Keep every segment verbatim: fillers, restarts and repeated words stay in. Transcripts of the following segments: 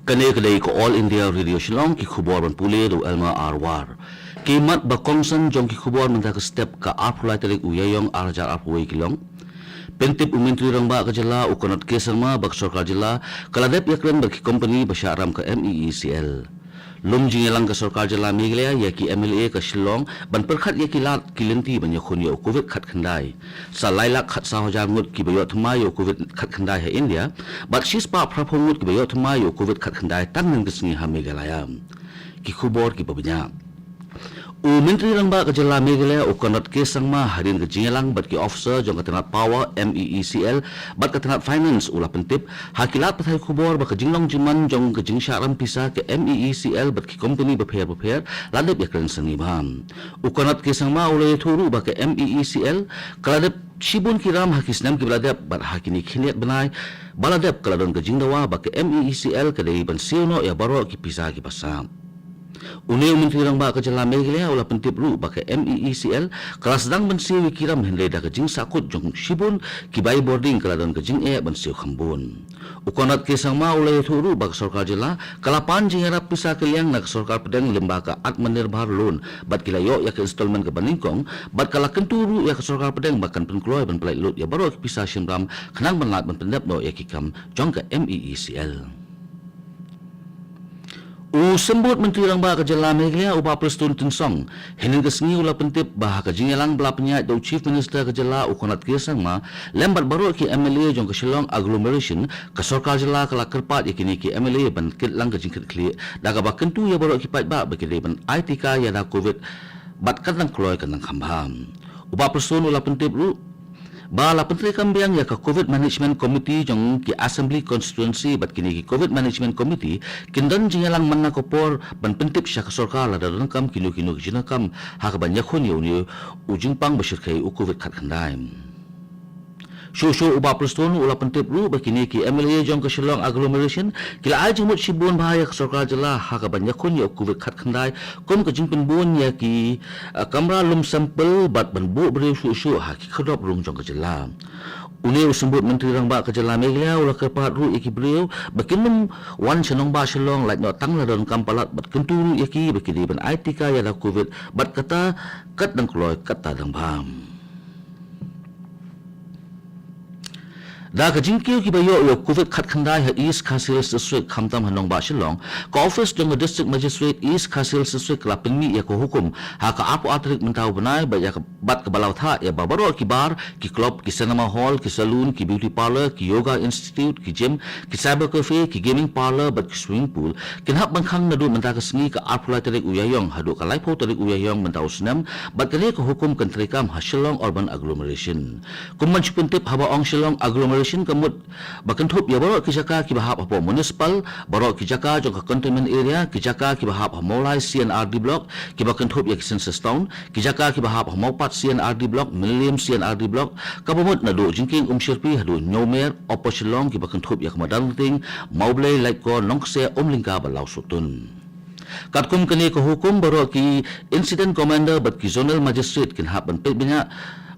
Kane ka dei ka All India Radio Shillong, ki khubor ban pule da u Elma Arwar. Ki mat ba kongsan jong ki khubor mynta ka step ka arphew lai tarik u Ïaïong ar hajar arphew wei ki long: Pyntip u Myntri Rangbah ka jylla u Conrad K Sangma ba ka sorkar jylla ka la dep ïakren bad ki kompani ba shah ram ka M E E C L. Lum jingïalang ka sorkar jylla Meghalaya ïa ki M L A ka Shillong ban pyrkhat ïa ki lad ki lynti ban ïakhun ïa u Covid khatkhyndai. Sa lai lak khatsaw hajar ngut ki ba ïoh thymmai ïa u Covid khatkhyndai ha India, bad shispah phraphew ngut ki ba ïoh thymmai ïa u Covid khatkhyndai tang hynnin ka sngi ha Meghalaya. Ki khubor ki ba bniah. U Myntri Rangbah ka jylla Meghalaya u Conrad K Sangma hadien ka jingïalang bad ki officer jong ka tnat Power, M E E C L, bad ka tnat Finance u la pyntip ha ki lad pathai khubor ba ka jinglong jingman jong ka jingshah ram pisa ka M E E C L bad ki kompani bapher bapher la dep ïakren sani bha. U Conrad K Sangma u la ïathuh ruh ba ka M E E C L ka la dep shibun ki ram ha ki snem ki ba la dep, bad ha kine ki khyndiat bnai ba la dep ka la don ka jingdawa ba ka M E E C L ka dei ban siew noh ïa baroh ki pisa ki ba sah. Une u Myntri Rangbah ka jylla Meghalaya u la pyntip ruh ba ka M E E C L ka la sdang ban siew ïa ki ram hynrei da ka jingsahkut jong shibun ki bai bording ka la don ka jingeh ban siew kham bun. U Conrad K Sangma u la ïathuh ruh ba ka sorkar jylla ka la pan jingïarap pisa kylliang na ka sorkar pdeng lyngba ka Atmanirbhar Loan bad ki la ïoh ïa ka installment kaba nyngkong, bad ka la kyntu ruh ïa ka sorkar pdeng ba kan pynkloi ban pynlait lut ïa baroh ki pisa shim ram khnang ban lait ban pyndep noh ïa ki kam jong ka M E E C L. U Symbud Myntri Rangbah ka jylla Meghalaya u Bah Prestone Tynsong hynnin ka sngi u la pyntip ba ha ka jingïalang ba la pynïaid da u Chief Minister ka jylla u Conrad K Sangma lem bad baroh ki M L A jong ka Shillong Agglomeration, ka sorkar jylla ka la kyrpad ïa kine ki M L A ban kit lang ka jingkitkhlieh da kaba kyntu ïa baroh ki paidbah ba ki dei ban ai tika ïada Covid bad kan dang kloi kan dang kham bha. U Bah Prestone u la pyntip ruh ba la pyntreikam biang ïa ka Covid Management Committee jong ki Assembly Constituency bad kine ki Covid Management Committee kin don jingïalang man la ka por ban pyntip sha ka sorkar lada donkam kino kino ki jingdonkam ha kaban ïakhun ïa une u jingpang ba shyrkhei u Covid khatkhyndai. Shuh shuh u Bah Prestone u la pyntip ruh ba kine ki M L A jong ka Shillong Agglomeration ki la ai jingmut shibun bha ïa ka sorkar jylla ha kaban ïakhun ïa u Covid khatkhyndai kum ka jingpynbun ïa ki, eh, kamra lum sample bad ban buh briew shuh shuh ha ki khyrdop rung jong ka jylla. Une u Symbud Myntri Rangbah ka jylla Meghalaya u la kyrpad ruh ïa ki briew ba kin nym wan sha nongbah Shillong lait noh tang lada donkam palat bad kyntu ruh ïa ki ba ki dei ban ai tika ïada Covid bad kata kat dang kloi kata dang bha. Da ka jingkiew ki ba ïoh ïa u Covid khatkhyndai ha East Khasi Hills District khamtam ha nongbah Shillong, ka office jong ka District Magistrate East Khasi Hills District ka la pynmih ïa ka hukum ha ka arphew ar tarik mynta u bnai bad ïa ka, bad kaba la thah ïa ba baroh ki bar, ki club, ki cinema hall, ki saloon, ki beauty parlour, ki yoga institute, ki gym, ki cyber cafe, ki gaming parlour bad ki swimming pool kin hap ban khang naduh mynta ka sngi ka arphew lai tarik u Ïaïong haduh ka laiphew tarik u Ïaïong mynta u snem, bad kane ka hukum kan treikam ha Shillong Urban Agglomeration. Kum ban shu pyntip, haba ong Shillong Agglomeration ka mut ba kynthup ïa baroh ki jaka ki ba hap hapoh municipal, baroh ki jaka jong ka containment area, ki jaka ki ba hap ha Mawlai C and R D block ki ba kynthup ïa ki census town, ki jaka ki ba hap ha Mawpat C and R D block, Millennium C and R D block, kaba mut naduh Jingkieng Umshyrpi haduh Hynñiewmer, Upper Shillong ki ba kynthup ïa ka Madanrting, Mawblei, Laitkor, Nongksia, Umlyngka bad Lawsohtun. Katkum kane ka hukum, baroh ki incident commander bad ki zonal magistrate kin hap ban peit bniah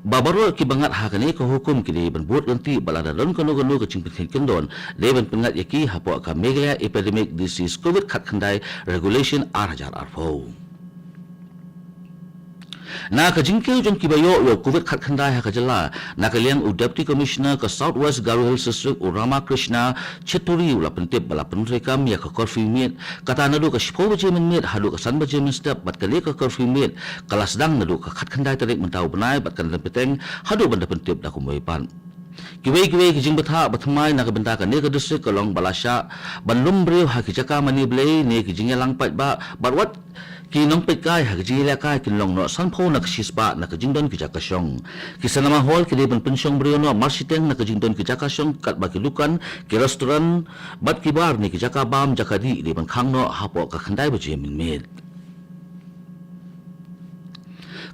ba baroh ki ba ngat ha kane ka hukum ki dei ban bud ryntih bad lada don kano kano ka jingpynkheiñ kyndon dei ban pynngat ïa ki hapoh ka Meghalaya Epidemic Disease Covid khatkhyndai Regulation ar hajar arphew. Na ka jingkiew jong ki ba ïoh ïa u Covid khatkhyndai ha ka jylla, na ka liang u Deputy Commissioner ka South West Garo Hills District u Ramakrishna Chetturi u la pyntip ba la pyntreikam ïa ka curfew miet, kata naduh ka shiphew baje mynmiet haduh ka san baje mynstep, bad kane ka curfew miet ka la sdang naduh ka khatkhyndai tarik mynta u bnai bad kan da bteng haduh ban da pyntip da kumwei pat. Kiwei kiwei ki jingbthah ba thymmai na ka bynta kane ka district ka long ba la shah ban lum briew ha ki jaka mane blei ne ki jingïalang paidbah, bad wat ki nongpeitkai ha ki jingïalehkai kin long noh sanphew na ka shispah na ka jingdon ki jaka shong. Ki cinema hall ki dei ban pynshong briew noh marshiteng na ka jingdon ki jaka shong, katba ki dukan, ki restaurant bad ki bar ne ki jaka bam jaka dih dei ban khang noh hapoh ka khyndai baje mynmiet.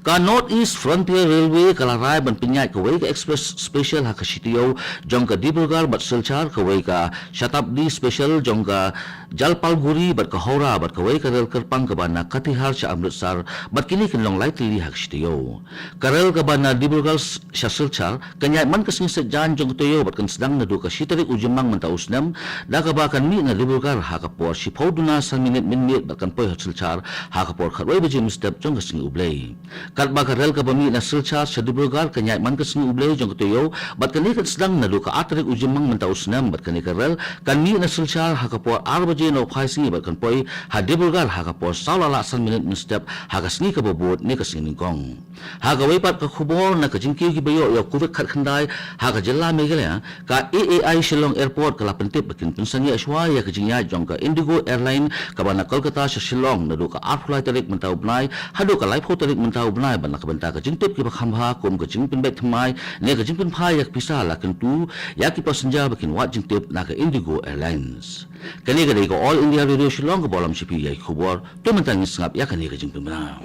Ka North East Frontier Railway ka la rai ban pynïaid kawei ka express special ha ka shi taïew jong ka Dibrugarh bad Silchar, kawei ka Shatabdi special jong ka Jalpaiguri bad ka Howrah, bad kawei ka rel kyrpang kaba na Katihar sha Amritsar, bad kine kin long lai tylli ha ka shi taïew. Ka rel kaba na Dibrugarh sha Silchar kan ïaid man ka sngi Saitjaiñ jong ka taïew bad kan sdang naduh ka shi tarik u Jymmang mynta u snem, da kaba kan mih na Dibrugarh ha ka por shiphew duna san minit mynmiet bad kan poi ha Silchar ha ka por khatwei baje mynstep jong ka sngi U Blei. Katba ka rel kaba mih na Silchar sha Dibrugarh kan ïaid man ka sngi U Blei jong ka taïew, bad kane kan sdang naduh ka ar tarik u Jymmang mynta u snem, bad kane ka rel kan mih na Silchar ha ka por ar baje nohphai sngi bad kan poi ha Dibrugarh ha ka por saw la lah san minit mynstep ha ka sngi kaba bud ne ka sngi nyngkong. Ha kawei pat ka khubor, na ka jingkiew kiba ïoh ïa u Covid khatkhyndai ha ka jylla Meghalaya, ka A A I Shillong Airport ka la pyntip ba kin pynsangeh shuwa ïa ka jingïaid jong ka Indigo Airline kaba na Kolkata sha Shillong naduh ka arphew lai tarik mynta u bnai haduh ka laiphew tarik mynta u bnai, bad na ka bynta ka jingtip kiba kham bha kum ka jingpynbeit thymmai ne ka jingpynphai ïa ka pisa, la kyntu ïa ki passenger ba kin wad jingtip na ka Indigo Airlines. Kane ka dei ka All India Radio Shillong kaba lam sha phi ïa ki khubor. To mynta ngin sngap ïa kane ka jingpynbna.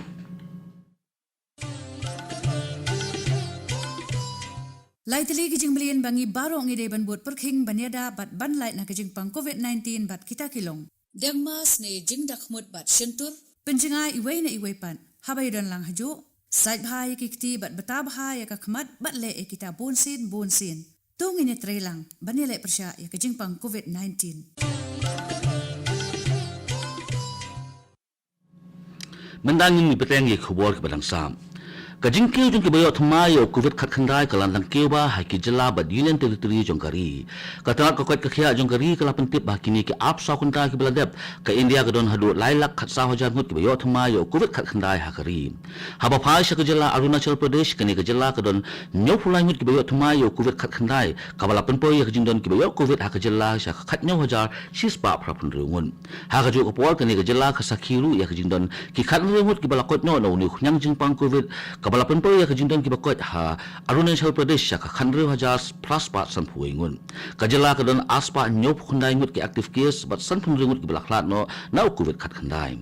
Lai tylli ki jingmlien ba ngi baroh ngi dei ban bud pyrkhing ban ïada bad ban lait na ka jingpang Covid nineteen bad kita ki long: deng mask ne jingdakhmut bad shyntur, pynjngai iwei na iwei pat haba ïadon lang hajuh, sait bha ïa ki kti bad bta bha ïa ka khmat bad leh ïa kita bunsien bunsien. To ngin ïatrei lang ban ïaleh pyrshah ïa ka jingpang Covid nineteen. Mynta ngin ïa bteng ïa ki khubor kiba dang sah. Ka jingkiew jong kiba ïoh thymmai ïa u Covid khatkhyndai ka la dang kiew bha ha ki jylla bad Union Territory jong ka ri. Ka tnat ka koit ka khiah jong ka ri ka la pyntip ba ha kine ki arphew saw kynta kiba la dep, ka India ka don haduh lai lak khatsaw hajar ngut kiba ïoh thymmai ïa u Covid khatkhyndai ha ka ri. Haba phai sha ka jylla Arunachal Pradesh, kane ka jylla ka don hynñiewphew lai ngut kiba ïoh thymmai ïa u Covid khatkhyndai, kaba la pynpoi ïa ka jingdon kiba ïoh Covid ha ka jylla sha ka khathynñiew hajar shispah phraphew hynriew ngut. Ha kajuh ka por, kane ka jylla ka sakhi ruh ïa ka jingdon ki khathynriew ngut kiba la koit noh na une u khñiang jingpang Covid, kaba la pynpoi ïa ka jingdon kiba koit ha Arunachal Pradesh sha ka khathynriew hajar phraspah sanphew wei ngut. Ka jylla ka don arspah hynñiewphew khyndai ngut ki active case bad sanphew hynriew ngut kiba la khlad noh na u Covid khatkhyndai.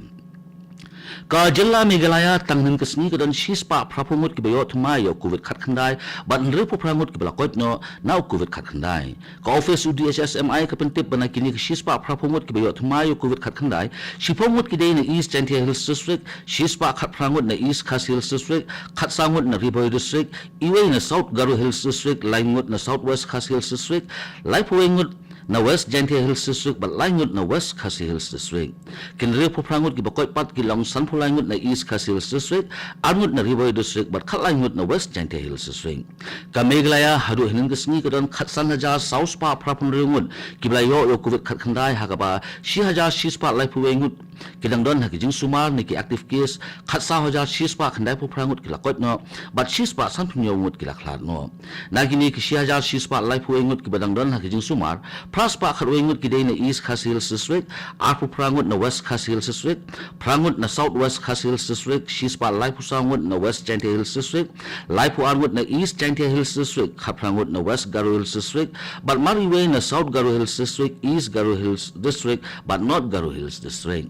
Ka jylla Meghalaya tang hynnin ka sngi ka don shispah phraphew ngut kiba ïoh thymmai ïa u Covid khatkhyndai bad hynriewphew phra ngut kiba la koit noh na u Covid khatkhyndai. Ka office u D H S M I ka pyntip ba na kine ki shispah phraphew ngut kiba ïoh thymmai ïa u Covid khatkhyndai, shiphew ngut ki dei na East Jaintia Hills District, shispah khatphra ngut na East Khasi Hills District, khatsaw ngut na Ri Bhoi District, iwei na South Garo Hills District, lai ngut na South West Khasi Hills District, laiphew wei ngut na West Jaintia Hills District bad lai ngut na West Khasi Hills District. Ki hynriewphew phra ngut kiba koit pat ki long sanphew lai ngut na East Khasi Hills District, ar ngut na Ri Bhoi District bad khatlai ngut na West Jaintia Hills District. Ka Meghalaya haduh hynnin ka sngi ka don khatsan hajar saw spah phraphew hynriew ngut kiba la ïoh ïa u Covid khatkhyndai, ha kaba shi hajar shispah laiphew wei ngut ki dang don ha ki jingsumar ne ki active case, khatsaw hajar shispah khyndaiphew phra ngut ki la koit noh bad shispah sanphew hynñiew ngut ki la khlad noh. Na kine ki shi hajar shispah laiphew wei ngut kiba dang don ha ki jingsumar, phraspah khatwei ngut ki dei na East Khasi Hills District, arphew phra ngut na West Khasi Hills District, phra ngut na South West Khasi Hills District, shispah laiphew saw ngut na West Jaintia Hills District, laiphew ar ngut na East Jaintia Hills District, khatphra ngut na West Garo Hills District, bad mar iwei na South Garo Hills District, East Garo Hills District bad North Garo Hills District.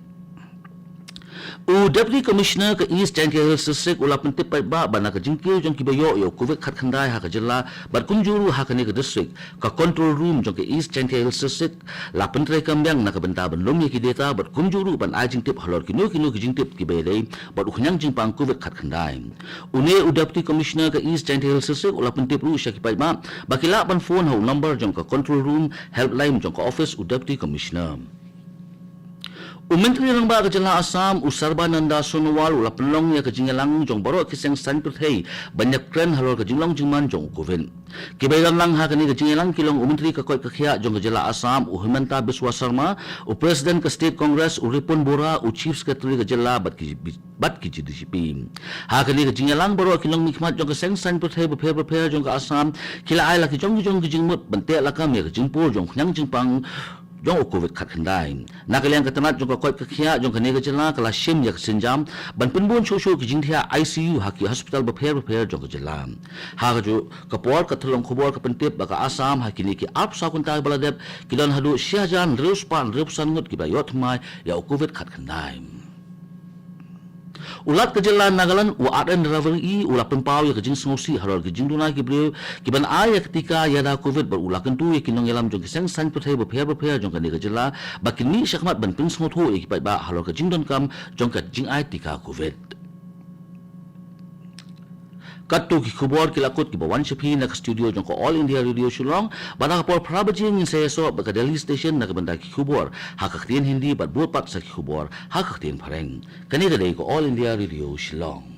U Deputy Commissioner ka East Jaintia Hills District u la pyntip paidbah ba na ka jingkiew jong kiba ïoh ïa u Covid khatkhyndai ha ka jylla bad kumjuh ruh ha kane ka district, ka control room jong ka East Jaintia Hills District la pyntreikam biang na ka bynta ban lum ïa ki data bad kumjuh ruh ban ai jingtip halor kino kino ki jingtip kiba ïadei bad u khñiang jingpang Covid khatkhyndai. Une u Deputy Commissioner ka East Jaintia Hills District u la pyntip ruh sha ki paidbah ba ki lah ban phone ha u number jong ka control room helpline jong ka office u Deputy Commissioner. U Myntri Rangbah ka jylla Assam, u Sarbananda Sonowal, u la pynlong ïa ka jingïalang jong baroh ki seng saiñ pyrthei ban ïakren halor ka jinglong jingman jong u Covid. Kiba ïadon lang ha kane ka jingïalang ki long u Myntri ka koit ka khiah jong ka jylla Assam, u Himanta Biswa Sarma, u President ka State Congress, u Ripun Bora, u Chief Secretary ka jylla bad ki, bad ki D G P. Ha kane ka jingïalang baroh ki nongmihkhmat jong ka seng saiñ pyrthei bapher bapher jong ka Assam ki la ai la ki jong ki jong ki jingmut ban teh lakam ïa ka jingpur jong u khñiang jingpang jong u Covid khatkhyndai. Na ka liang ka tnat jong ka koit ka khiah jong kane ka jylla ka la shim ïa ka sienjam ban pynbun shuh shuh ki jingthiah I C U ha ki hospital bapher bapher jong ka jylla. Ha kajuh ka por, ka thlong khubor ka pyntip ba ka Assam ha kine ki arphew saw kynta ba la dep ki don haduh shi hajar hynriew spah hynriew phew san ngut kiba ïoh thymmai ïa u Covid khatkhyndai. U Lat ka jylla Nagaland, u R N Ravarie, u la pynpaw ïa ka jingsngewsih halor ka jingduna ki briew kiban ai ïa ka tika ïada Covid bad u la kyntu ïa ki nongïalam jong ki seng saiñ pyrthei bapher bapher jong kane ka jylla ba kin mih shakhmat ban pynsngewthuh ïa ki paidbah halor ka jingdonkam jong ka jingai tika Covid. Katto ki khubor ki la kut kiba wan sha phi na ka studio jong ka All India Radio Shillong. Bad ha ka por phra baje ngin sa ïasoh bad ka Delhi Station na ka bynta ki khubor ha ka ktien Hindi bad bud pat sa ki khubor ha ka ktien Phareng. Kane ka dei ka All India Radio Shillong.